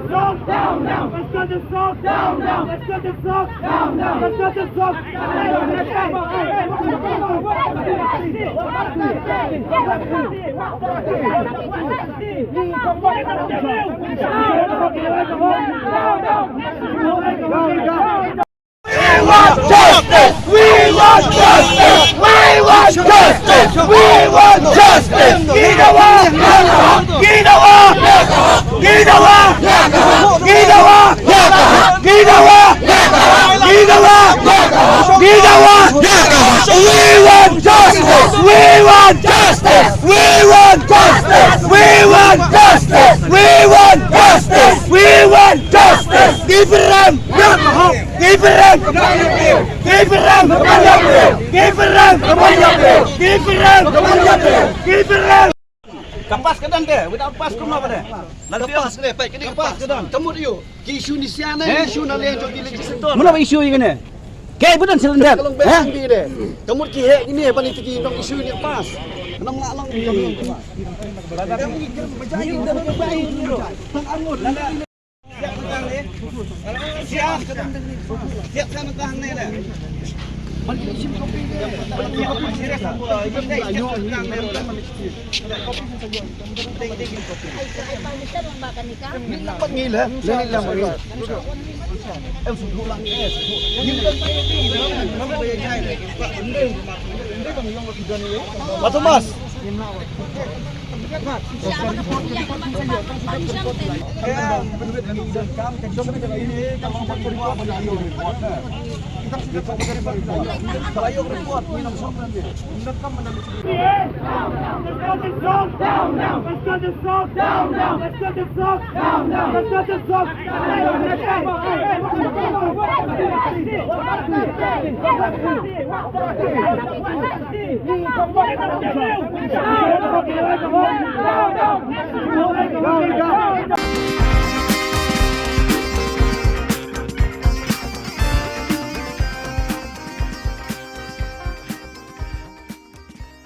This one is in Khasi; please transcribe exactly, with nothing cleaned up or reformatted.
Down, down, down. Let's go to South. Down, down. Let's go to South. Down, down. Let's go to South. We want justice! We want justice! We want justice! We want justice! Ginawa! Ginawa! Ginawa! Ginawa! Ginawa! Ginawa! We want justice! We want justice! We want justice! We want justice! We want justice! We want justice! Give it up! Give it up! Give it up! Give it up! Give it up! Give it up! Ka pass ka don te, without pass kumno ka don? Lada ka pass ka don, ka pass ka don. Ka mut ïa u, ki issue ni sha ne, issue na leng jong ki legislator. Mano ba issue ïa kane? Kaei ba don sha lyndet? Ka long ba issue ïa kane. Ka mut ki heh kine ba ni te ki nong issue ïa pass. Nam la long. Thomas.